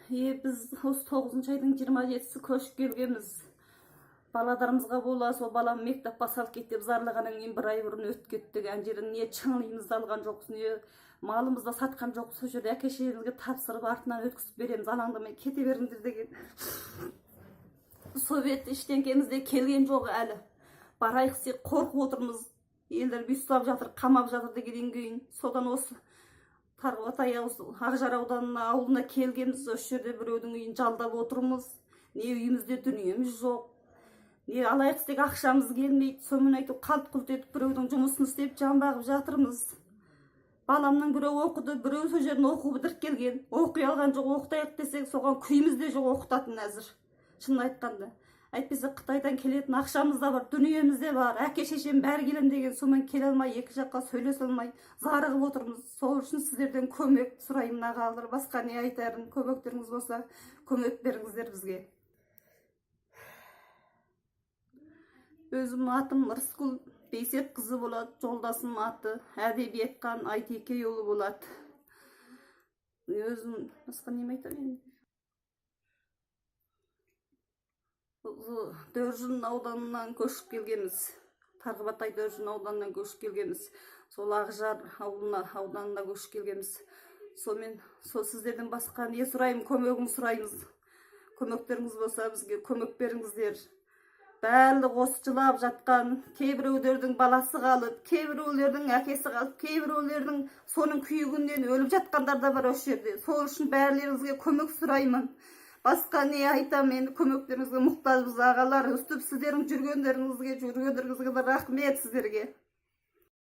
Біз осы 9-айдың 27-сі көшіп келгенбіз. Балаларымызға бола, сол балам мектеп салып кет деп зарлағаннан кейін бір ай бұрын өтіп кеттік. Ана жерден не чыңлымызды алған жоқпыз, не малымызды сатқан жоқпыз. Сол жерде әке шешемізге тапсырып, артынан өткізіп береміз, алаңдамай кете беріңдер деген. Совет ештеңкеміз де келген жоқ әлі. Барайық десек, қорқып отырмыз. Елдер үй ұстап жатыр, қамап жатыр дегеннен кейін содан осы Тарбағатай Ақжар ауданына, ауылына келгенбіз. Осы жерде біреудің үйін жалдап отырмыз. Не үйімізде дүниеміз жоқ, не алайық десек, ақшамыз келмейді. Сонымен әйтеуір қалт құлт етіп, біреудің жұмысын істеп, жан бағып жатырмыз. Баламның біреуі оқыды, біреуі сол жерден оқу бітіріп келген, оқи алған жоқ. Оқытайық десек, соған күйіміз де жоқ оқытатын әзір, шынын айтқанда. Әйтпесе Қытайдан келетін ақшамыз да бар, дүниеміз де бар, әке шешем бәрі келем деген, сонымен келе алмай, екі жаққа сөйлесе алмай зарығып отырмыз. Сол үшін сіздерден көмек сұраймын, ағалар. Басқа не айтарым? Көмектеріңіз болса, көмек беріңіздер бізге. Өзім атым Рыскүл Бейсетқызы болады, жолдасым аты Әдебиетқан Айтекейұлы болады. Өзім басқа неме айтамын енді? Дөржін ауданынан көшіп келгенбіз, Тарбағатай Дөржін ауданынан көшіп келгенбіз. Сол Ақжар ауылына, ауданына көшіп келгенбіз. Сонымен сол сіздерден басқа не сұраймын? Көмегін сұраймыз. Көмектеріңіз болса, бізге көмек беріңіздер. Барлық осы жылап жатқан, кейбіреулердің баласы қалып, кейбіреулердің әкесі қалып, кейбіреулердің соның күйігінен өліп жатқандар да бар осы жерде. Сол үшін бәрілеріңізге көмек сұраймын. Басқа не айтамын енді? Көмектеріңізге мұқтажбыз, ағалар. Өстіп сіздердің жүргендеріңізге де рахмет сіздерге.